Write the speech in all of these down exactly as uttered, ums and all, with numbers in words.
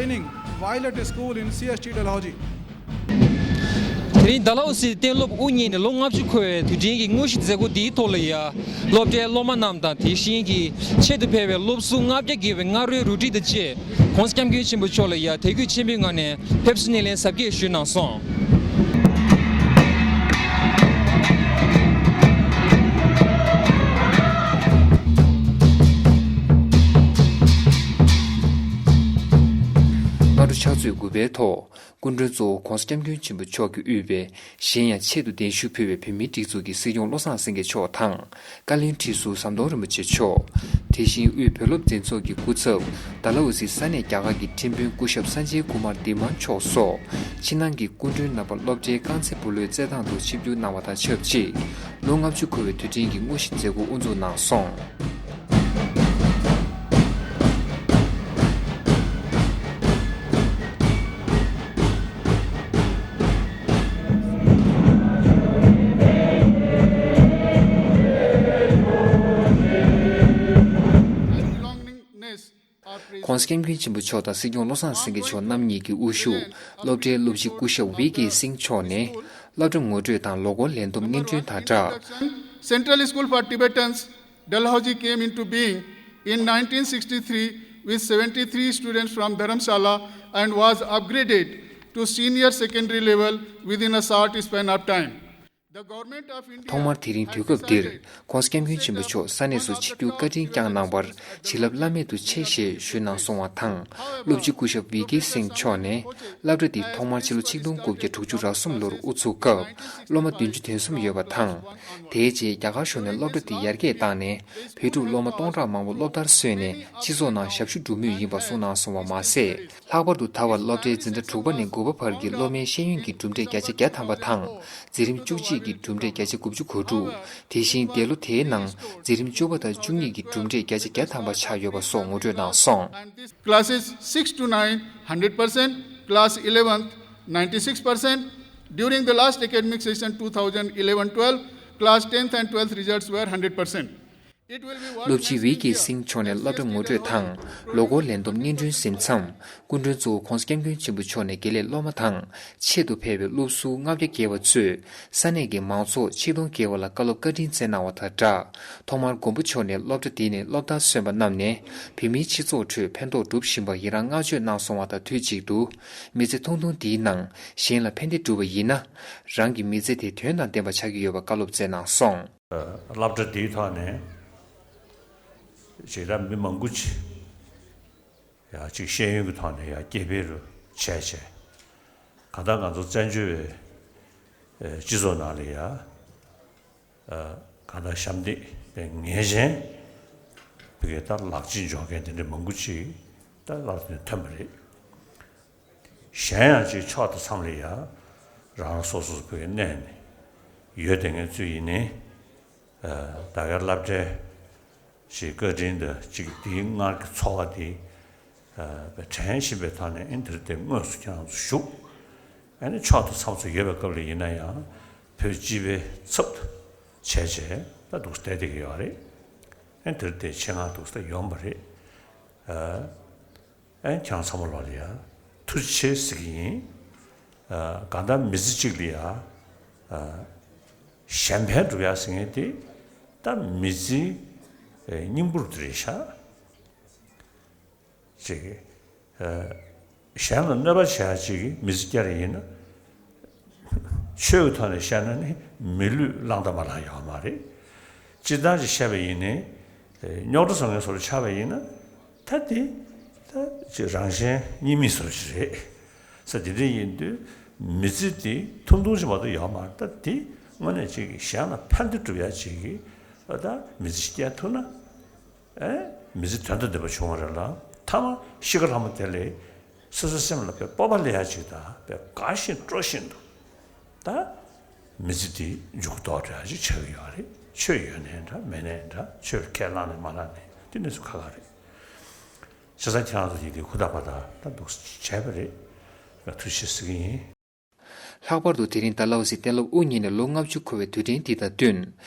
Violet School in C S T Dalhousie. དེ་རིང་ཌལ་ཧོ་སི་གཏན་སློབ་དབུ་བརྙེས་ནས་ལོ་ལྔ་བཅུ་འཁོར་བའི་དུས་དྲན་གྱི་དངོས་གཞི་མཛད་སྒོ་འདིའི་ཐོག་ལ་ཡ། སློབ་གྲྭའི་སློབ་མ་རྣམས་དང་། དེ་བཞིན་གྱི་ཆེད་དུ་ཕེབས་པའི་སློབ་ཟུར་ལྔ་བརྒྱ་བརྒལ་བའི་རྔ་རོལ་རུ་སྒྲིག་དང་བཅས། ༸གོང་ས་༸སྐྱབས་མགོན་ཆེན་པོ་མཆོག་ལ་ཡ་དད་གུས་ཆེན་པོའི་ངང་ནས་ཕེབས་བསུ་སྣེ་ལེན་གཟབ་རྒྱས་ཞུས་གནང་སོང་། སྔ་དྲོ་ཕྱག་ཚོད་དགུ་པའི་ཐོག་སྐུ་མགྲོན་གཙོ་བོ་༸གོང་ས་༸སྐྱབས་མགོན་ཆེན་པོ་མཆོག་གིས་དབུས་པའི་གཞན་ཡང་ཆེད་དུ་གདན་ཞུ་ཕུལ་བའི་བོད་མིའི་སྒྲིག་འཛུགས་ཀྱི་སྲིད་སྐྱོང་བློ་བཟང་སེང་གེ་མཆོག་དང་། བཀའ་བློན་ཁྲི་ཟུར་ཟམ་གདོང་རིན་པོ་ཆེ་མཆོག་དེ་བཞིན་དབུས་བོད་སློབ་འཛིན་ཚོགས་ཀྱི་སྐུ་ཚབ། ཌལ་ཧོ་སི་ས་གནས་རྒྱ་གར་གྱི་ཁྲིམས་དཔོན་སྐུ་ཞབས་སན་ཇེ་ཀུ་མར་དི་མན་མཆོག་སོགས། ཕྱི་ནང་གི་སྐུ་མགྲོན་རྣམ་པ་སློབ་གྲྭའི་རྐང་རྩེད་སྤོ་ལོའི་རྩེད་ཐང་དུ་ཆིབས་བསྒྱུར་གནང་བ་དང་ཆབས་ཅིག་ལོ་ལྔ་བཅུ་འཁོར་བའི་དུས་དྲན་གྱི་དངོས་གཞི་མཛད་སྒོ་དབུ་འཛུགས་གནང་སོང་། ༸གོང་ས་༸སྐྱབས་མགོན་ཆེན་པོ་མཆོག་དང་སྲིད་སྐྱོང་བློ་བཟང་སེང་གེ་མཆོག་རྣམ་གཉིས་ཀྱི་དབུ་བཞུགས་སློབ་གྲྭའི་སློབ་སྤྱི་སྐུ་ཞབས་ཝི་ཀེ་སིང་མཆོག་ནས་སློབ་གྲྭ་ངོ་སྤྲོད་དང་ལོ་འཁོར་ལས་བསྡོམས་སྙན་སྒྲོན་དང་སྦྲགས། Central School for Tibetans, Dalhousie came into being in nineteen sixty-three with seventy-three students from Dharamshala and was upgraded to senior secondary level within a short span of time. The government of India ཐོག་མར་དེ་རིང་དུས་སྐབས་འདིར་༸གོང་ས་༸སྐྱབས་མགོན་ཆེན་པོ་མཆོག་ས་གནས་སུ་ཆིབས་བསྒྱུར་བཀའ་དྲིན་བསྐྱངས་གནང་བར་བྱིན་རླབས་བླ་མེད་དུ་ཆེ་ཞེས་ཞུས་གནང་སོང་བ་དང་། སློབ་སྤྱི་སྐུ་ཞབས་ཝི་ཀེ་སིང་མཆོག་ནས་སློབ་གྲྭ་འདི་ཐོག་མར་ཕྱི་ལོ་ཆིག་སྟོང་དགུ་བརྒྱ་དྲུག་ཅུ་རེ་གསུམ་ལོར་དབུ་ཚུགས་སྐབས་སློབ་མ་བདུན་ཅུ་དོན་གསུམ་ཡོད་པ་དང་། དེའི་རྗེས་རྒྱ་གར་གཞུང་ནས་སློབ་གྲྭ་འདི་ཡར་རྒྱས་བཏང་ནས་བོད་ཕྲུག་སློབ་མ་སྟོང་ཕྲག་མང་པོ་སློབ་མཐར་སོན་ནས་སྤྱི་ཚོགས་ནང་ཞབས་ཞུ་སྒྲུབ་མུས་ཡིན་པ་གསུངས་གནང་སོང་བ་མ་ཟད། ལྷག་པར་དུ་ད་བར་སློབ་གྲྭའི་འཛིན་གྲྭ་དྲུག་པ་ནས་དགུ་པ་བར་གྱི་སློབ་མའི་ཤེས་ཡོན་གྱི་གྲུབ་འབྲས་བརྒྱ་ཆ་བརྒྱ་ཐམ་པ་དང་། འཛིན་རིམ་བཅུ་གཅིག་གི་གྲུབ་འབྲས་བརྒྱ་ཆ་དགུ་བཅུ་གོ་དྲུག་དེ་བཞིན་འདས་ལོ་དེའི་ནང་འཛིན་རིམ་བཅུ་པ་དང་བཅུ་གཉིས་ཀྱི་གྲུབ་འབྲས་བརྒྱ་ཆ་བརྒྱ་ཐམ་པ་ཆགས་ཡོད་པ་སོགས་ངོ་སྤྲོད་གནང་སོང་། Classes six to nine, hundred percent, class eleventh, ninety-six percent. During the last academic session two thousand eleven twelve, class tenth and twelfth results were hundred percent. སློབ་སྤྱི་ཝི་ཀེ་སིང་མཆོག་ནས་སློབ་གྲྭ་ངོ་སྤྲོད་དང་ལོ་འཁོར་ལས་བསྡོམས་སྙན་སྒྲོན་ཟིན་མཚམས། སྐུ་མགྲོན་གཙོ་བོ་༸གོང་ས་༸སྐྱབས་མགོན་ཆེན་པོ་མཆོག་ནས་དགེ་ལས་སློབ་མ་དང་ཆེད་དུ་ཕེབས་པའི་སློབ་ཟུར་ལྔ་བརྒྱ་བརྒལ་བ་གཙོས་ས་གནས་ཀྱི་མང་ཚོགས་ཆིག་སྟོང་བརྒལ་བ་ལ་བཀའ་སློབ་བཀའ་དྲིན་སྩལ་གནང་བ་དང་སྦྲགས། ཐོག་མར་མགོན་པོ་མཆོག་ནས་སློབ་གྲྭ་འདི་ནས་སློབ་མཐར་སོན་པ་རྣམས་ནས་བོད་མིའི་སྤྱི་ཚོགས་ཁྲོད་ཕན་ཐོགས་སྒྲུབ་བཞིན་པར་ཡི་རངས་བསྔགས་བརྗོད་གནང་སོང་བ་དང་དུས་གཅིག་ཏུ། མི་ཚེ་ཐུང་ཐུང་འདིའི་ནང་གཞན་ལ་ཕན་བདེ་བསྒྲུབ་པ་ཡིན་ན། རང་གི་མི་ཚེ་དེ་དོན་དང་ལྡན་པ་ཆགས་ཀྱི་ཡོད་པ་བཀའ་སློབ་སྩལ་གནང་སོང་། སློབ་གྲྭ་འདིའི་ཐོག་ནས་ཅིག་ད་མི་མང་པོ་ཅིག་ཡ་ཅིག་ཤེས་ཡོན་གྱི་ཐོག་ནས་ཡ་སྐྱེ་འཕེལ་རུ་བྱས་བྱས། གང་ལྟར་ང་ཚོ་བཙན་བྱོལ་བའི་སྤྱི་ཚོགས་ནང་ལ་ཡ་གང་ལྟར་ཞབས་འདེགས་དེ་ངེས་ཅན་བི་གའི་ད་ལག་ཆ་འཇོག་མཁན་དེ་འདྲ་མང་པོ་ཅིག་ད་སློབ་གྲྭ་ནས་ཐོན་པ་རེད། གཞན་ཡང་ཅིག་ཕྱོགས་དང་མཚམས་ལ་ཡ་རང་རང་སོ་སོ་བོད་ཀྱི་གནས་ནས་ཡོད་དེ་ངས་ཚུལ་ཡིན་ནའི་ད་གའི་སློབ་གྲྭའི་ཅིག་བཀའ་དྲིན་དང་ཅིག་དེའི་སྔར་གྱི་འཚོ་བ་དེ་དྲན་བཞིན་པའི་ཐོག་ནས་ཨེ་འདིར་དེ་དངོས་སུ་ཁྱེད་རང་ཚོ་བཞུགས། ཨ་ནི་ཕྱོགས་དང་མཚམས་སུ་ཡོད་པའི་སྐབས་ལ་ཡིན་ན་ཡང་བོད་སྤྱི་པའི་ཚབ་ཏུ་བྱས་བྱས་ད་འདུག་བསྡད་བསྡད་ཀྱི་ཡོད་རེད། ཨ་འདིར་དེ་ཆེད་མངགས་འདུག་ད་ཡོང་པ་རེད། ཨ། ཨེ་ཁྱེད་རང་ཚང་མ་ལོག་ལ་ཡ་ཐུགས་རྗེ་ཆེ་ཟེར་གྱི་ཡིན། ཨ་གང་ལྟར་མི་ཚེ་གཅིག་ལ་ཡ་ཨ་གཞན་ཕན་སྒྲུབ་ཡ་ཟེར་མཁན་དེ་ད་མི་ཚེའི་ཨེ་སྙིང་པོ་དེ་རེད་ཤག་ཅིག་ཨ་གཞན་ལ་གནོད་པ་བྱེད་ཡ་ཅིག་གི་མི་ཚེ་བསྐྱལ་ཡིན་ན། ཆོས་ཀྱི་ཐོག་ནས་བཤད་ན་ནི་མི་ལུས་བླངས་དང་མ་བླངས་ཡོད་མ་རེད། སྤྱིར་བཏང་ཅིག་བཤད་པ་ཡིན་ནའི་རྙོག་དྲ་བཟོ་མཁན་བཟོ་འདྲ་ཆགས་པ་ཡིན་ན་ད་དེ་ད་ཅིག་རང་གཞན་གཉིས་མེད་བཟོ་འདྲ་ཅིག་རེད། ས་དེ་འདྲ་ཡིན་དུས་མི་ཚེ་དེ་ཐུང་ཐུང་ཅིག་མ་གཏོགས་ཡོད་མ་རེད། ད་དེ་དངོས་གནས་ཅིག་གཞན་ལ་ཕན་བདེ་སྒྲུབ་ཡ་ཅིག་གི་ད་མི་ཚེ་ཞིག་སྐྱེལ་ཐུབ་ན། ཨེ། མི་ཚེ་དོན་དང་ལྡན་པ་བྱུང་བ་རེད་ལ། མཐའ་མ་ཤི་ཁ་ལྷ་མོ་དེ་ལས་སོ་སོའི་སེམས་ལ་དཔེ་སྤོབས་པ་སླེབས་ཡ་ཅིག་དང་དཔེ་དགའ་བཞིན་སྤྲོ་བཞིན་དུ་ད་མི་ཚེ་འདི་མཇུག་རྫོགས་འགྲོ་ཡ་ཅིག་ཆགས་ཀྱི་ཡོད་རེད། ཆོས་ཡོད་ནའི་འདྲ་མེད་ནའི་འདྲ། ཆོས་ཁས་བླངས་ནའི་མ་བླངས་ནའི་དེ་གནས་ཚུལ་ཁག་ཁག་རེད། བྱས་ཙང་ཁྱེད་རང་ཚོ་ཡིན་དུས་ཧུར་ཐག་པ་དང་ད་འདུག་བྱས་པ་རེད། ཐུགས་རྗེ་ཆེ་ཟེར་གྱི་ཡིན། ལྷག་པར་དུ་དེ་རིང་ཌལ་ཧོ་སི་གཏན་སློབ་དབུ་བརྙེས་ནས་ལོ་ལྔ་བཅུ་འཁོར་བའི་དུས་དྲན་འདི་དང་བསྟུན།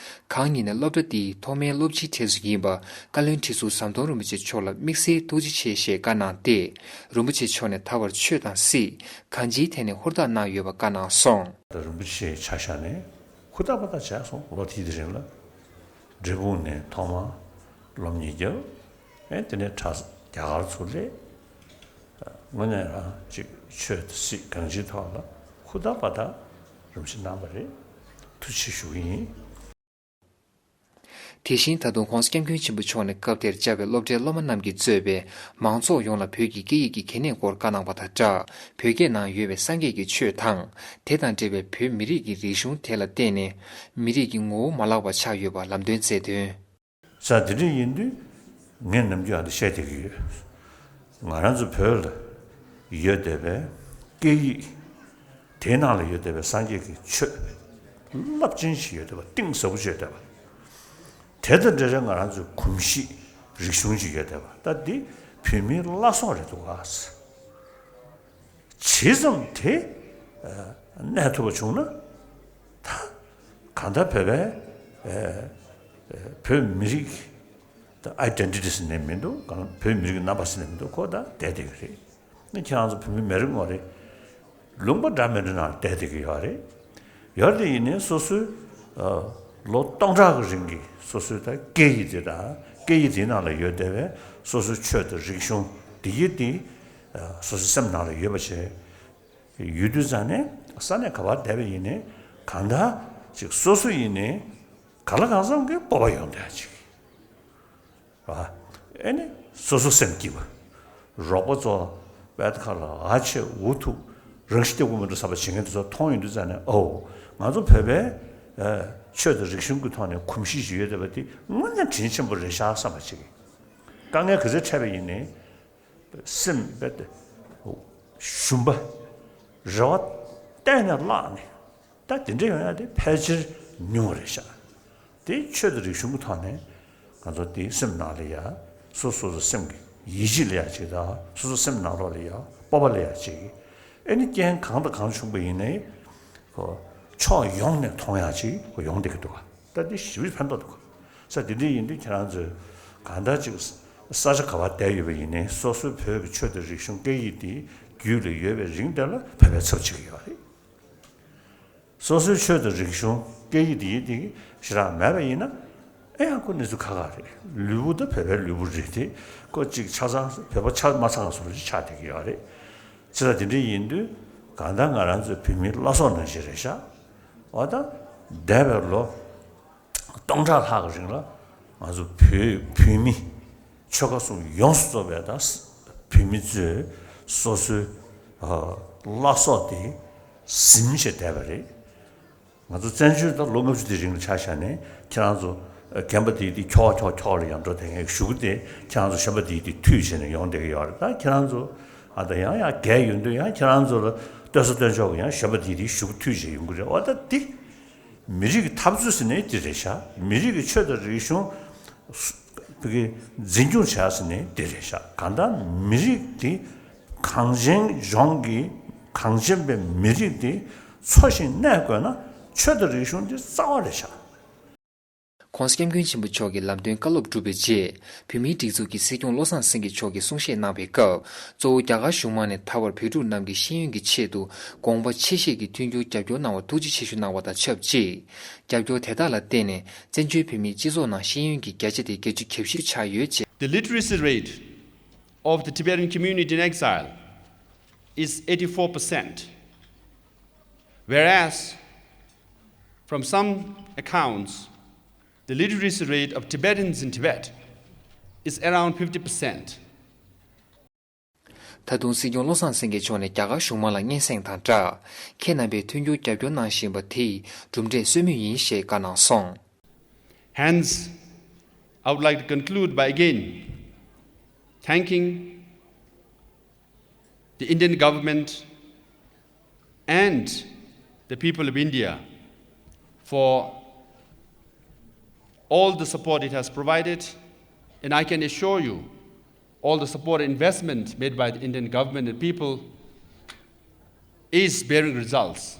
གང་ཉིད་ནས་སློབ་གྲྭ་འདིའི་ཐོག་མའི་སློབ་སྤྱིའི་གྲས་སུ་ཡིན་པ་བཀའ་བློན་ཁྲི་ཟུར་ཟམ་གདོང་རིན་པོ་ཆེ་མཆོག་ལ་དམིགས་བསལ་ཐུགས་རྗེ་ཆེ་ཞེས་བཀའ་གནང་སྟེ། རིན་པོ་ཆེ་མཆོག་ནས་ད་བར་ཆོས་དང་སྲིད་གང་ཅིའི་ཐད་ནས་ཧུར་ཐག་གནང་ཡོད་པ་བཀའ་གནང་སོང་། རིན་པོ་ཆེའི་ཆ་བཞག་ནས་ཧུར་ཐག་པ་ཐག་བྱས་སོང་། ལོ་དེའི་རིང་ལ་འབྲས་སྤུངས་ནས་ཐོག་མར་སློབ་གཉེར་བརྒྱབ། ཨེ་དེ་ནས་གྲྭ་རྒྱ་གར་ཚུར་སླེབས། དངོས་གནས་རང་ཅིག་ཆོས་དང་སྲིད་གང་ཅིའི་ཐོག་ལ་ཧུར་ཐག་པ་ཐག་རིམ་བཞིན་གནང་བ་རེད། ཐུགས་རྗེ་ཆེ་ཞུ་གི་ཡིན། དེ་བཞིན་ད་དུང་༸གོང་ས་༸སྐྱབས་མགོན་ཆེན་པོ་མཆོག་ནས་སྐབས་དེར་བཅར་བའི་སློབ་གྲྭའི་སློབ་མ་རྣམས་ཀྱིས་གཙོས་པའི་མང་ཚོགས་ཡོངས་ལ་བོད་ཀྱི་སྐད་ཡིག་གི་གལ་གནད་སྐོར་བཀའ་གནང་བ་དང་སྦྲགས། བོད་སྐད་ནང་ཡོད་པའི་སངས་རྒྱས་ཀྱི་ཆོས་དང་། དེ་དང་འབྲེལ་བའི་བོད་མི་རིགས་ཀྱི་རིག་གཞུང་དེ་ལ་བརྟེན་ནས་མི་རིགས་ཀྱི་ངོ་བོ་མ་བརླག་པ་ཆགས་ཡོད་པ་ལམ་སྟོན་མཛད་དོན། ས་དེ་འདྲ་ཡིན་དུས་ངས་ནམ་རྒྱུན་ཨ་འདི་བཤད་བསྡད་ཀྱི་ཡོད། ང་རང་ཚོ་བོད་ལ་ཡོད་བསྡད་པའི་སྐད་ཡིག་དེའི་ནང་ལ་ཡོད་བསྡད་པའི་སངས་རྒྱས་ཀྱི་ཆོས་རླབས་ཆེན་ཞིག་ཡོད་བསྡད་པ། གཏིང་ཟབ་པོ་ཞིག་ཡོད་བསྡད་པ། དེ་དང་འབྲེལ་བའི་ང་རང་ཚོའི་གོམས་གཤིས་རིག་གཞུང་ཞིག་ཡོད་བསྡད་པ། ད་འདི་བོད་མིའི་བླ་སྲོག་རེད་འདུག་ག། ཇི་ཙམ་དེ་གནས་ཐུབ་པ་བྱུང་ན། ད་གང་ལྟར་བོད་པའི་བོད་མི་རིགས་ད་ཨའི་ཌེན་ཊི་ཊི་ཟེར་ནས་མི་འདུག། གང་བོད་མི་རིགས་རྣམ་པ་ཟེར་ནས་མི་འདུག། ཁོ་ད་བསྡད་བསྡད་ཀྱི་རེད། ནི་ཁྱེད་རང་ཚོ་བོད་མི་མི་རེ་ངོ་རེ་ལུང་པ་འདྲ་མི་འདྲ་ནང་བསྡད་བསྡད་ཀྱི་ཡོད་རེད། ཡོད་རེད། ཡིན་ནའི་སོ་སོའི་ལོ་སྟོང་ཕྲག་གི་རིང་གི་སོ་སོའི་ད་སྐད་ཡིག་དེ་དང་སྐད་ཡིག་དེའི་ནང་ལ་ཡོད་བསྡད་པའི་སོ་སོའི་ཆོས་དང་རིག་གཞུང་དེ་ཡིག་དེ་སོ་སོའི་སེམས་ནང་ལ་ཡོད་པ་བྱས། ཡོད་དུས་ཙང་ནས་ས་གནས་ག་པར་བསྡད་པ་ཡིན་ནའི་གང་ལྟར་ཅིག་སོ་སོ་ཡིན་ནའི་གང་ལ་གང་འཚམ་གྱི་སྤོབས་པ་ཡོང་བསྡད་ཅིག། ཨ་ཨེ་ནི་སོ་སོ་སེམས་སྐྱིད་པ། རོགས་པ་ཚོ་པད་ཁ་ལ་ཨ་ཆེ་འུ་ཐུག་རང་ཤི་སྟེགས་བུ་མི་འགྲོ་བསམ་པ་བྱེད་མཁན་དེ་ཚོ་མཐོང་ཡོང་དུས་ཙང་ནས། ཨོ། ང་ཚོ་བོད་པའི་ཆོས་དང་རིག་གཞུང་གི་ཐོག་ནས་གོམས་གཤིས་ཤིག་ཡོད་བསྡད་པ་དེ་དངོས་གནས་དྲིན་ཆེན་པོ་རེད་ཤག་བསམ་པ་ཅིག། དཀའ་ངལ་ག་ཚོད་འཕྲད་པ་ཡིན་ནའི། སེམས་རྦད་དེ་ཞུམ་པ། རེ་བ་གཏན་ནས་བརླག་ནས། ད་དེ་འདྲ་ཡོང་ཡ་དེ་ཕལ་ཆེར་ཉུང་བ་རེད་ཤག། དེ་ཆོས་དང་རིག་གཞུང་གི་ཐོག་ནས་ང་ཚོ་དེའི་སེམས་ནང་ལ་ཡ་སོ་སོ་སོ་སེམས་ཀྱི་ཡིད་ཆེས་ལ་ཡ་ཅིག་དང་། སོ་སོ་སེམས་ནང་ལོགས་ལ་ཡ་སྤོབས་པ་ལ་ཡ་ཅིག། ཨེ་ནི་རྐྱེན་གང་དང་གང་བྱུང་པ་ཡིན་ནའི་ཁོ་ཕྱོགས་ཡོངས་ནས་མཐོང་ཡ་ཅིག་ཁོ་ཡོང་བསྡད་ཀྱི་འདུག་ག། ད་འདི་ཞེ་པོ་ཕན་ཐོགས་འདུག་ག། ས་དེ་འདྲ་ཡིན་དུས་ཁྱེད་རང་ཚོས་གང་ལྟར་ཅིག་ས་ཆ་ག་པར་བསྡད་ཡོད་པ་ཡིན་ནའི་སོ་སོའི་བོད་ཀྱི་ཆོས་དང་རིག་གཞུང་སྐད་ཡིག་དེ་རྒྱུད་ལ་ཡོད་པའི་རིང་དེ་ལ་བོད་པའི་ཚབ་བྱེད་ཀྱི་ཡོད་རེད། སོ་སོའི་ཆོས་དང་རིག་གཞུང་སྐད་ཡིག་དེ་ཡིན་དེ་ཞེ་དྲག་མེད་པ་ཡིན་ན། ཨེ་ཡང་ཁོ་གནས་ཚུལ་ཁག་ཁག་རེད། ལུས་པོ་ད་བོད་པའི་ལུས་པོ་རེད་དེ། ཁོ་གཅིག་ཆ་ཚང་བོད་པ་ཆ་མ་ཚང་བཟོ་འདྲ་ཅིག་ཆགས་བསྡད་ཀྱི་ཡོད་རེད། ཅི་ལྟར་དེ་འདྲ་ཡིན་དུས་གང་ལྟར་ང་རང་ཚོའི་བོད་མིའི་བླ་སྲོག་ནང་བཞིན་རེད་ཤག། འོ་ད་འདས་པའི་ལོ་སྟོང་ཕྲག་ལྷག་གི་རིང་ལ་ང་ཚོ་བོད་བོད་མི་ཆོལ་ཁ་གསུམ་ཡོངས་སུ་རྫོགས་པའི་ད་བོད་མི་ཚོས་སོ་སོའི་བླ་སྲོག་དེ་ཟིན་བྱས་བསྡད་པ་རེད། ང་ཚོ་བཙན་བྱོལ་ད་ལོ་ལྔ་བཅུ་དེའི་རིང་ལ་ཆ་བཞག་ནས་ཁྱེད་རང་ཚོ་རྒན་པ་དེ་དེ་ཁྱོག་ཁྱོག་ཁྱོག་ལ་ཡང་འགྲོ་བསྡད་མཁན་གཞུག་གུ་དེ་ཁྱེད་རང་ཚོ་གཞོན་པ་དེ་དེ་མཐུད་བྱས་ནས་ཡོང་བསྡད་ཀྱི་ཡོད་རེད། ད་ཁྱེད་རང་ཚོ་ཨ་ད་ཡང་ཡང་རྒས་ཡོང་དུས་ཡང་ཁྱེད་རང་ཚོ་ལ་ལྟོས་ས་ལྟོས་འཇོག་གི་ཡང་གཞོན་པ་དེ་དེ་གཞུག་གུ་མཐུད་བྱས་ཡོང་གི་རེད། འོ་ད་འདི་མི་རིགས་ཀྱི་འཐབ་རྩོད་ཟེར་ནས་འདི་རེད་ཤག། མི་རིགས་ཀྱི་ཆོས་དང་རིག་གཞུང་བོད་ཀྱི་འཛིན་སྐྱོང་བྱ་ཟེར་ནས་འདི་རེད་ཤག། གང་ལྟར་མི་རིགས་འདི་གངས་ཅན་ལྗོངས་ཀྱི་གངས་ཅན་པའི་མི་རིགས་འདི་འཚོ་ཞིང་གནས་དགོས་ན་ཆོས་དང་རིག་གཞུང་འདི་རྩ་བ་རེད་ཤག།༸གོང་ས་༸སྐྱབས་མགོན་ཆེན་པོ་མཆོག་གི་ལམ་སྟོན་བཀའ་སློབ་གྲུབ་པའི་རྗེས། བོད་མིའི་སྒྲིག་འཛུགས་ཀྱི་སྲིད་སྐྱོང་བློ་བཟང་སེང་གེ་མཆོག་གིས་གསུང་བཤད་གནང་བའི་སྐབས། གཙོ་བོ་རྒྱ་གར་གཞུང་མང་ནས་ད་བར་བོད་ཕྲུག་རྣམས་ཀྱི་ཤེས་ཡོན་གྱི་ཆེད་དུ་དགོངས་པ་ཆེ་བཞེས་ཀྱིས་མཐུན་འགྱུར་རྒྱབ་སྐྱོར་གནང་བར་ཐུགས་རྗེ་ཆེ་ཞུ་གནང་བ་དང་ཆབས་ཅིག། རྒྱབ་སྐྱོར་དེ་དག་ལ་བརྟེན་ནས་བཙན་བྱོལ་བོད་མིའི་སྤྱི་ཚོགས་ནང་ཤེས་ཡོན་གྱི་བརྒྱ་ཆ་དེ་བརྒྱད་ཅུ་གྱ་བཞི་ཆགས་ཡོད་ཅེས། The literacy rate of the Tibetan community in exile is eighty-four percent, whereas, from some accounts, the literacy rate of Tibetans in Tibet is around fifty percent. ད་དུང་སྲིད་སྐྱོང་བློ་བཟང་སེང་གེ་མཆོག་ནས་རྒྱ་གར་གཞུང་མང་ལ་སྙན་སེང་དང་སྦྲགས། ཁྱེད་རྣམ་པས་མཐུན་འགྱུར་རྒྱབ་སྐྱོར་གནང་བཞིན་པ་དེ་ཡི་གྲུབ་འབྲས་སོན་མུས་ཡིན་ཞེས་བཀའ་གནང་སོང་། Hence, I would like to conclude by again thanking the Indian government and the people of India for all the support it has provided, and I can assure you, all the support and investment made by the Indian government and people is bearing results.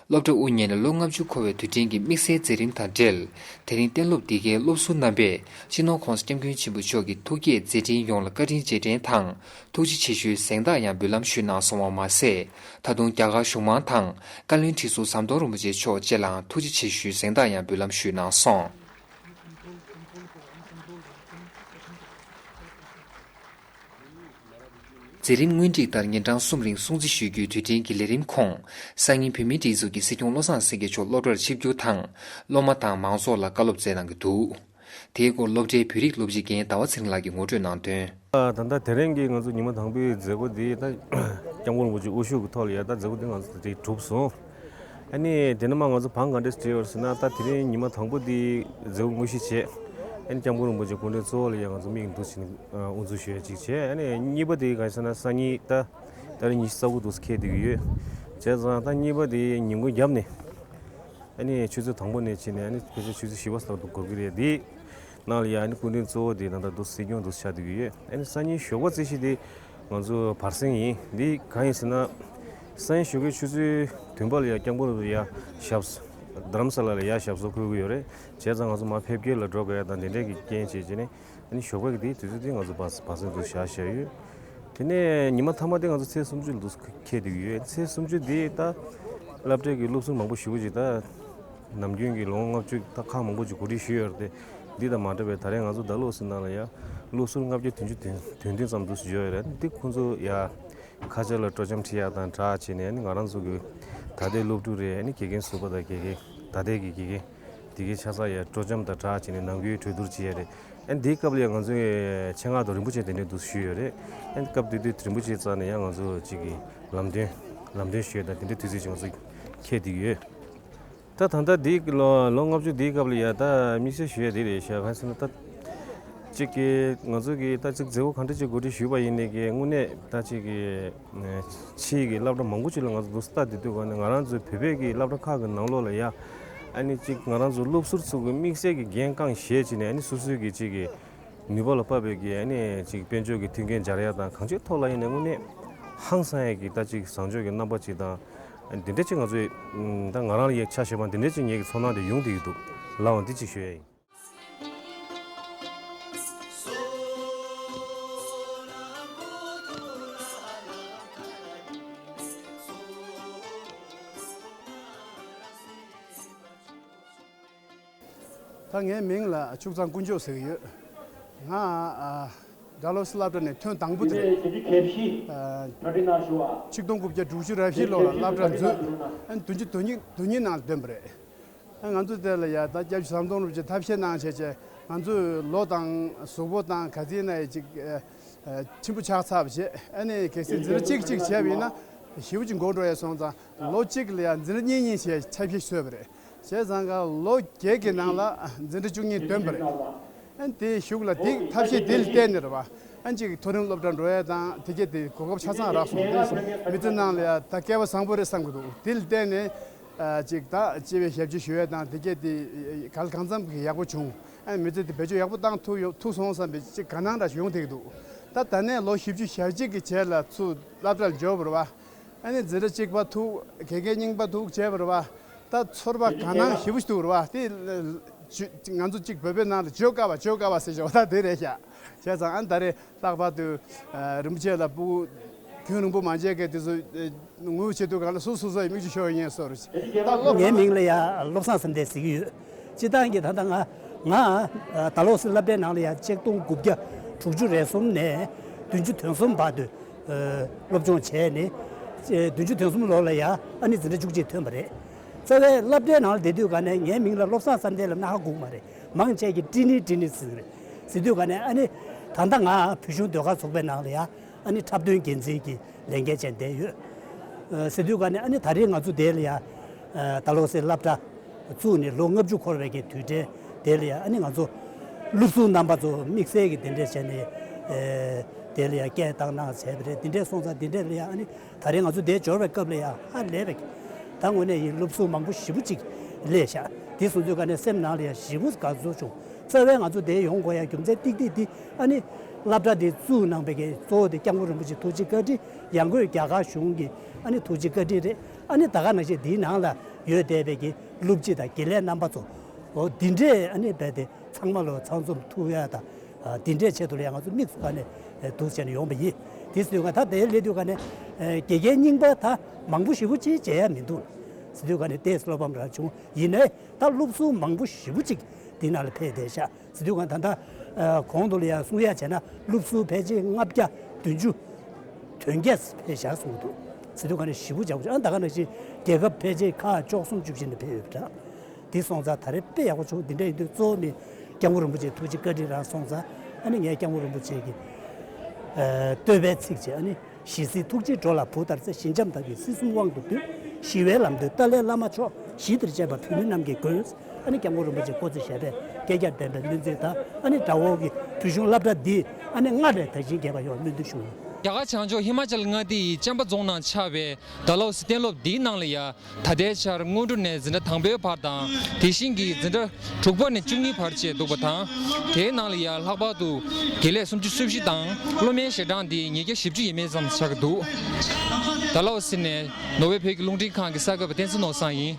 སློབ་གྲྭ་དབུ་བརྙེས་ནས་ལོ་ལྔ་བཅུ་འཁོར་བའི་དུས་དྲན་གྱི་དམིགས་བསལ་མཛད་རིམ་དང་འབྲེལ། དེ་རིང་གཏན་སློབ་འདི་གའི་སློབ་ཟུར་རྣམ་པས་སྤྱི་ནོར་༸གོང་ས་༸སྐྱབས་མགོན་ཆེན་པོ་མཆོག་གི་ཐུགས་བསྐྱེད་མཛད་འཕྲིན་ཡོངས་ལ་བཀའ་དྲིན་རྗེས་དྲན་དང་། ཐུགས་རྗེ་ཆེ་ཞུའི་གཟེངས་རྟགས་ཡང་འབུལ་ལམ་ཞུས་གནང་སོང་བ་མ་ཟད། ད་དུང་རྒྱ་གར་གཞུང་མང་དང་བཀའ་བློན་ཁྲི་ཟུར་ཟམ་གདོང་རིན་པོ་ཆེ་མཆོག་བཅས་ལའང་ཐུགས་རྗེ་ཆེ་ཞུའི་གཟེངས་རྟགས་ཡང་འབུལ་ལམ་ཞུས་གནང་སོང་། མཛད་རིམ་སྔོན་སྒྲིག་ལྟར་ཉིན་གྲངས་གསུམ་རིང་སྲུང་བརྩི་ཞུ་རྒྱུའི་དུས་དྲན་གྱི་ལས་རིམ་ཁོངས། སང་ཉིན་བོད་མིའི་སྒྲིག་འཛུགས་ཀྱི་སྲིད་སྐྱོང་བློ་བཟང་སེང་གེ་མཆོག་སློབ་གྲྭར་ཆིབས་བསྒྱུར་དང་། སློབ་མ་དང་མང་ཚོགས་ལ་བཀའ་སློབ་སྩལ་གནང་གི་འདུག་དེའི་སྐོར་སློབ་གྲྭའི་བོད་རིགས་སློབ་སྤྱི་རྒན་ཟླ་བ་ཚེ་རིང་ལགས་ཀྱིས་ངོ་སྤྲོད་གནང་དོན། ད་ལྟ་དེ་རིང་གི་ང་ཚོ་ཉི་མ་དང་པོའི་མཛད་སྒོ་འདི་ད་སྐྱབས་མགོན་རིན་པོ་ཆེ་དབུ་བཞུགས་ཀྱི་ཐོག་ལ་ཡ་ད་མཛད་སྒོ་འདི་ང་ཚོ་དེ་གྲུབ་སོང་། ཨ་ནི་དེ་ནས་མ་ང་ཚོ་བང་ག་འདྲས་བྲིས་ཡོད་ཟེར་ན། ད་དེ་རིང་ཉི་མ་དང་པོ་འདི་མཛད་སྒོ་དངོས་གཞི་བྱས། ཨ་ནི་སྐྱབས་མགོན་རིན་པོ་ཆེ་སྐུ་ཕྲེང་གཙོ་བོ་ལ་ཡ་ང་ཚོ་མིག་འདུག་བྱས་ནས་དབུ་འཛུགས་ཞུ་ཡ་གཅིག་བྱས། ཨ་ནི་གཉིས་པ་དེ་ག་རེ་ཟེར་ན། སང་ཉིན་ད་ད་རིང་ཉི་ཤུ་རྩ་དགུ་འདུག་འཁེལ་བསྡད་ཀྱི་ཡོད། བྱས་ཙང་ད་གཉིས་པ་དེ་ཉིན་གུང་རྒྱབ་ནས། ཨ་ནི་ཆུ་ཚོད་དང་པོ་ནས་ཕྱིན་ནས་ཨ་ནི་ཕལ་ཆེར་ཆུ་ཚོད་བཞི་པ་ཙམ་དུ་འགོར་གྱི་རེད། དེའི་ནང་ལ་ཡ་ཨ་ནི་སྐུ་མགྲོན་གཙོ་བོ་དེ་ད་ལྟ་འདུག་སྲིད་སྐྱོང་འདུག་ཆགས་བསྡད་ཀྱི་ཡོད། ཨ་ནི་སང་ཉིན་ཞོགས་པ་རྩིས་གཞི་དེ་ང་ཚོ་བར་གསེང་ཡིན། འདི་གང་ཡིན་ཟེར་ན། སང་ཉིན་ཞོགས་ཀའི་ཆུ་ཚོད་བདུན་པ་ལ་ཡ་སྐྱབས་མགོན་རིན་པོ་ཆེ་ཡ་ཞབས་རྡ་རམ་ས་ལ་ལ་ཡ་ཞབས་སོར་འཁོད་ཀྱི་ཡོད་རེད། བྱས་ཙང་ང་ཚོ་མར་ཕེབས་སྐྱེལ་ལ་འགྲོ་དགོས་ཡ་དང་དེ་འདྲས་ཀྱི་རྐྱེན་བྱས་བྱས་ནས། ཨ་ནི་ཞོགས་པ་གི་དེའི་དུས་ཚོད་དེ་ང་ཚོ་བར་བར་གསེང་དུ་བཞག་བཞག་ཡོད། དེ་ནས་ཉི་མ་མཐའ་མ་དེ་ང་ཚོ་ཚེས་སུམ་ཅུ་ལ་འདུག་འཁེལ་བསྡད་ཀྱི་ཡོད། ཚེས་སུམ་ཅུ་དེ་ད་སློབ་གྲྭའི་གི་སློབ་ཟུར་མང་པོ་ཞེ་པོ་ཅིག་ད་ནམ་རྒྱུན་གྱི་ལོ་ངོ་ལྔ་བཅུ་ད་ཁག་མང་པོ་ཅིག་གོ་སྒྲིག་ཞུས་ཡོད་རེད་དེ། འདི་དང་མ་འདྲ་བའི་ད་རེས་ང་ཚོ་ཟླ་ལོག་ཟེར་ནང་ལ་ཡ་སློབ་ཟུར་ལྔ་བརྒྱ་བདུན་ཅུ་དོན་བདུན་ཙམ་འདུག་འབྱོར་ཡོད་རེད། འདི་ཁོང་ཚོ་ཡ་ཁ་ཆེ་ལ་སྤྲོ་འཆམ་ཁྲིད་ཡག་དང་སྦྲགས་བྱས་ནས། ཨ་ནི་ང་རང་ཚོ་གི་ད་ལྟའི་སློབ་ཕྲུག་རེད། ཨ་ནི་དགེ་རྒན་ཟུར་པ་དང་དགེ་རྒན་ད་ལྟའི་གི་དགེ་རྒན་དེ་གའི་ཆ་ཚང་ཡ་སྤྲོ་འཆམ་དང་སྦྲགས་བྱས་ནས་ནང་ཁུལ་གྲོས་བསྡུར་བྱེད་ཡ་རེད། ཨ་ནི་དེའི་སྐབས་ལ་ཡང་ང་ཚོའི་ཆེད་མངགས་ཐོག་རིན་པོ་ཆེ་དེ་འདྲའི་འདུག་ཞུས་ཡོད་རེད། ཨ་ནི་སྐབས་དེ་དུས་རིན་པོ་ཆེའི་རྩ་ནས་ཡང་ང་ཚོ་གཅིག་གི་ལམ་སྟོན་ལམ་སྟོན་ཞུས་དང་དེ་འདྲའི་དུས་ཚོད་ཅིག་ང་ཚོ་འཁེལ་བསྡད་ཡོད། ད་ད་ལྟ་འདིའི་ལོ་ལོ་ལྔ་བཅུ་འདིའི་སྐབས་ལ་ཡ་ད་དམིགས་བསལ་ཞུ་ཡ་དེ་རེད་ཤག་གང་ཟེར་ན། ད་གཅིག་གི་ང་ཚོ་གི་ད་གཅིག་མཛད་སྒོ་གང་འདྲ་ཅིག་གོ་སྒྲིག་ཞུས་པ་ཡིན་ནའི་གི་དངོས་གནས་ད་གཅིག་གི་ཕྱིའི་གི་སློབ་གྲྭ་མང་པོ་ཅིག་ལ་ང་ཚོ་འདུག་སེ་ལྟ་བསྡད་དུས་ག་ནས་ང་རང་ཚོའི་བོད་པའི་གི་སློབ་གྲྭ་ཁག་གི་ནང་ལོགས་ལ་ཡ། ཨ་ནི་གཅིག་ང་རང་ཚོ་སློབ་ཟུར་ཚོ་གི་དམིགས་བསལ་གྱི་འགན་རྐང་བཞེས་བྱས་ནས། ཨ་ནི་སོ་སོའི་གི་གཅིག་གི་ནུས་པ་ལ་དཔག་པའི་གི་ཨ་ནི་གཅིག་དཔལ་འབྱོར་གྱི་མཐུན་རྐྱེན་སྦྱར་ཡ་དང་། གང་ཅིའི་ཐོག་ལ་ཡིན་ནའི་དངོས་གནས་ཧང་སང་ཡ་གི་ད་གཅིག་བཟང་ཕྱོགས་ཀྱི་རྣམ་པ་ཅིག་དང་། ཨ་ནི་འདི་འདྲ་ཅིག་ང་ཚོས་ད་ང་རང་ལ་ཡ་ཆ་བཞག་པ་འདི་འདྲ་ཅིག་ངེད་ཀྱི་ཚོར་སྣང་དེ་ཡོང་བསྡད་ཀྱི་འདུག་ལབ་འོང་འདི་གཅིག་ཞུ་ཡ་ཡིན། ད་ངའི་མིང་ལ་ཕྱུག་ཚང་དཀོན་མཆོག་ཟེར་གྱི་ཡོད། ང་ཨ་ཌལ་ཧོ་སི་སློབ་གྲྭ་ནས་ཐོན་དང་པོ་དེ་རེད། ཨ་ཆིག་སྟོང་དགུ་བརྒྱ་དྲུག་ཅུ་རེ་བཞི་ལོ་ལ་སློབ་གྲྭ་འཛུལ། ཨ་ནི་བདུན་ཅུ་དོན་གཉིས་དོན་གཉིས་ནང་ལ་ཐོན་པ་རེད། ཨ་ང་ཚོ་དེ་ལ་ཡ་ད་སྐྱབས་རྗེ་ཟམ་གདོང་རིན་པོ་ཆེ་ཐབས་ཤེས་གནང་བྱས་བྱས། ང་ཚོས་ལོ་དང་གཟུགས་པོ་དང་ག་ཚོད་ན་ཡ་ཅིག་ཨ་ཨ་ཆེན་པོ་ཆགས་ཚར་བ་བྱས། ཨ་ནི་གལ་སྲིད་འཛིན་གྲྭ་གཅིག་གཅིག་བྱས་པ་ཡིན་ན་ཞེ་པོ་ཅིག་འགོར་འགྲོ་ཡ་སོང་ཙང་། ལོ་གཅིག་ལ་ཡ་འཛིན་གྲྭ་གཉིས་གཉིས་བྱས་ཆ་ཕྱེ་བཟོས་པ་རེད། བྱས་ཙང་ཀ་ལོ་བརྒྱད་ཀྱི་ནང་ལ་འཛིན་གྲྭ་བཅུ་གཉིས་ཐོན་པ་རེད། ཨ་ནི་དེའི་གཞུག་ལ་དེ་ཐབས་ཤེས་དེ་ལ་བརྟེན་ནས་རེད་བ། ཨ་ནི་གཅིག་མཐོ་རིམ་སློབ་གྲྭ་འགྲོ་ཡ་དང་དེ་གས་དེ་གོ་སྐབས་ཆ་ཚང་རག་སོང་། དེ་མི་ཚེ་ནང་ལ་ཡ་ད་སྐལ་བ་བཟང་པོ་རེད་བསམ་གྱི་འདུག་དེ་ལ་བརྟེན་ནས་ཨ་གཅིག་ད་སྤྱི་པའི་ཞབས་ཕྱི་ཞུ་ཡ་དང་དེ་གས་དེ་ག་ལ་གང་འཚམ་གྱི་ཡག་པོ་བྱུང་། ཨ་ནི་མི་ཚེ་དེ་བེད་སྤྱོད་ཡག་པོ་བཏང་ཐུབ་ཡོད་ཐུབ་སོང་བསམ་པའི་གཅིག་དགའ་སྣང་འདྲ་ཞིག་ཡོང་བསྡད་ཀྱི་འདུག་ད་ད་ནས་ལོ་བཞི་བཅུ་ཞེ་གཅིག་གི་རྗེས་ལ་ཚུར་སློབ་གྲྭར་འབྱོར་བ་རེད་བ། ཨ་ནི་འཛིན་གྲྭ་གཅིག་པ་ཐུག་དགེ་རྒན་རྙིང་པ་ཐུག་བྱས་པ་རེད་བ། ད་ཚོར་བ་དགའ་སྣང་ཞེ་པོ་ཞིག་འདུག་རེད་བ། དེ་ལ་ཇུ་ང་ཚོ་གཅིག་བོད་པའི་ནང་ལ་བརྗོད་དཀའ་བ་བརྗོད་དཀའ་བ་ཟེར་བྱས་པ་ད་དེ་རེད་ཤག་བྱས་ཙང་ཨ་ནི་ད་རེས་ལྷག་པར་དུ་ཨ་རིན་པོ་ཆེ་ལ་སྤུ་གུ་རྒྱུན་རིང་པོ་མ་མཇལ་མཁན་དེ་ཚོ་ཨ་ངུ་བྱེད་དུས་གང་ལ་སོ་སོ་སོ་ཡི་མིག་ཆུ་ཤོར་ཡིན་སོ་རེད། ད་སློབ་ངའི་མིང་ལ་ཡ་བློ་བཟང་བསམ་གཏན་ཟེར་གྱི་ཡོད། སྤྱིར་བཏང་གི་ད་ལྟ་ང་ང་ཨ་ད་ལོ་སི་སློབ་གྲྭའི་ནང་ལ་ཡ་ཆིག་སྟོང་དགུ་བརྒྱ་དྲུག་ཅུ་རེ་གསུམ་ནས་བདུན་ཅུ་དོན་གསུམ་བར་དུ་ཨ་སློབ་སྦྱོང་བྱས་ནས། ཨ་བདུན་ཅུ་དོན་གསུམ་ལོ་ལ་ཡ་ཨ་ནི་འཛིན་གྲྭ་བཅུ་གཅིག་ཐོན་པ་རེད། རྩ་བའི་སློབ་གྲྭའི་ནང་ལ་བསྡད་དུས་ག་ནས་ངའི་མིང་ལ་བློ་བཟང་བསམ་གཏན་ལབ་ན་ཧ་གོ་གི་མ་རེད། མང་ཆེ་གིས་ཀྲི་ནི་ཀྲི་ནི་ཟེར་གི་རེད། ཟེར་དུས་ག་ནས་ཨ་ནི་ད་ལྟ་ང་བོད་གཞུང་ཟློས་གར་ཚོགས་པའི་ནང་ལ་ཡ་ཨ་ནི་འཁྲབ་སྟོན་འགན་འཛིན་གྱི་ལས་འགན་བྱས་བསྡད་ཡོད། ཨ་ཟེར་དུས་ག་ནས་ཨ་ནི་ད་རེས་ང་ཚོ་དེ་ལ་ཡ་ཨ་ད་ལོ་སི་སློབ་གྲྭ་བཙུགས་ནས་ལོ་ལྔ་བཅུ་འཁོར་བའི་གི་དུས་དྲན་དེ་ལ་ཡ་ཨ་ནི་ང་ཚོ་སློབ་ཟུར་རྣམ་པ་ཚོ་དམིགས་བསལ་གྱི་དེ་འདྲས་བྱས་ནས་ཨ་དེ་ལ་ཡ་སྐད་བཏང་གནང་བྱས་པ་རེད། དེ་འདྲས་སོང་ཙང་དེ་འདྲས་ལ་ཡ་ཨ་ནི་ད་རེས་ང་ཚོ་འདིར་འབྱོར་བའི་སྐབས་ལ་ཡ་ཧ་ལས་པའི་ད་དངོས་གནས་ཡིན་སློབ་ཟུར་མང་པོ་ཞེ་པོ་ཅིག་སླེབས་ཤག་དེ་སོང་དུས་ག་ནས་སེམས་ནང་ལ་ཡ་ཞེ་པོ་དགའ་ཚོར་བྱུང་། རྩ་བའི་ང་ཚོ་འདིར་ཡོང་དགོས་ཡ་རྒྱུ་མཚན་ཏིག་ཏིག་འདི་ཨ་ནི་སློབ་གྲྭ་འདི་བཙུགས་གནང་བའི་གི་གཙོ་བོ་དེ་སྐྱབས་མགོན་རིན་པོ་ཆེ་ཐུགས་རྗེ་བཀའ་དྲིན། ཡང་སྒོས་རྒྱ་གར་གཞུང་གི་ཨ་ནི་ཐུགས་རྗེ་བཀའ་དྲིན་རེད། ཨ་ནི་ད་ག་ནང་བཞིན་འདིའི་ནང་ལ་ ཡོད་བསྡད་པའི་གི་སློབ་སྤྱི་དང་དགེ་ལས་རྣམ་པ་ཚོ། འོ་འདི་འདྲས་ཨ་ནི་རྦད་དེ་ཚང་མ་ལོ་ཚང་འཛོམས་ཐུབ་ཡ་དང་། འདི་འདྲས་ཆེད་དུ་ལ་ཡང་ང་ཚོ་དམིགས་སུ་བཀར་ནས་འདུག་བྱས་ནས་ཡོང་པ་ཡིན། དེ་སོང་ང་ད་དེ་ལས་དུས་ག་ནས་དགེ་རྒན་རྙིང་པ་ད་མང་པོ་ཞེ་པོ་ཅིག་མཇལ་ཡ་མི་འདུག་ཟེར་དུས་ག་ནས་ཏོག་ཙམ་བློ་ཕམ་རང་བྱུང་། ཡིན་ནའི་ད་སློབ་ཟུར་མང་པོ་ཞེ་པོ་ཅིག་འདི་ནང་ལ་ཕེབས་བསྡད་ཤག་ཟེར་དུས་ག་ནས་ད་ལྟ་གོང་དུ་ལ་ཡང་གསུང་ཡ་བྱས་ན་སློབ་ཟུར་ཕལ་ཆེར་ལྔ་བརྒྱ་བདུན་ཅུ་དོན་བརྒྱད་ཕེབས་ཤག་གསུང་གི་འདུག་ཟེར་དུས་ག་ནས་ཞེ་པོ་ཅིག་ཨ་ད་ག་ནང་བཞིན་རྒྱལ་ཁབ་ཕལ་ཆེར་ཁག་བཅུ་གསུམ་བཅུ་བཞི་ནས་ཕེབས་ཡོད་པ་འདྲ། འདི་སོང་ཙང་ད་རེས་དཔེ་ཡག་པོ་བྱུང་། འདི་འདྲ་ཡིན་དུས་གཙོ་བོ་ནི་སྐྱབས་མགོན་རིན་པོ་ཆེ་ཐུགས་རྗེ་བཀའ་དྲིན་རང་སོང་ཙང་། ཨ་ནི་ངས་སྐྱབས་མགོན་རིན་པོ་ཆེ་གི་ཨ་བསྟོད་པའི་ཚིག་ཅིག་ཨ་ནི། ཞི་བསིལ་ཐུགས་རྗེའི་འགྲོ་ལ་བུ་ལྟར་བརྩེ། ཞི་འཇམ་དག་གིས་སྲིད་གསུམ་དབང་དུ་བསྡུས། ཞི་བའི་ལམ་སྟོན་ཏཱ་ལའི་བླ་མ་མཆོག་ཞི་བདེར་གཅེས་པ་བོད་མི་རྣམས་ཀྱི་མགོན། ཨ་ནི་སྐྱབས་མགོན་རིན་པོ་ཆེ་སྐུ་ཚེ་ཞབས་པད་བསྐལ་བརྒྱར་བརྟན་པའི་སྨོན་ཚིག་དང་། ཨ་ནི་དགྲ་བོ་གི་བོད་གཞུང་སློབ་གྲྭ་འདི་ཨ་ནི་སྔར་ལས་དར་ཞིང་རྒྱས་པ་ཡོང་བའི་སྨོན་འདུན་ཞུ། རྒྱ་གར་བྱང་ཕྱོགས་ཧི་མ་ཅལ་མངའ་སྡེ་ཡི་ཅམ་པ་རྫོང་ནང་ཆགས་པའི་ཌལ་ཧོ་སི་གཏན་སློབ་འདིའི་ནང་ལ་ཡ། ད་ལྟའི་ཆར་སྔོན་འགྲོ་ནས་འཛིན་གྲྭ་དང་པོའི་བར་དང་། དེ་བཞིན་གྱི་འཛིན་གྲྭ་དྲུག་པ་ནས་བཅུ་གཉིས་བར་བཅས་འདུག་པ་དང་། དེའི་ནང་ལ་ཡང་ལྷག་པར་དུ་དགེ་ལས་སུམ་ཅུ་སོ་བཞི་དང་སློབ་མའི་ཞལ་གྲངས་དེ་ཉིས་བརྒྱ་བཞི་བཅུ་ཡས་མས་ཙམ་ཆགས་ཀྱི་འདུག་ཌལ་ཧོ་སི་ནས་ནོར་ཝེ་བོད་ཀྱི་རླུང་འཕྲིན་ཁང་གི་གསར་འགོད་པ་བསྟན་འཛིན་ནོར་བཟང་ཡིན།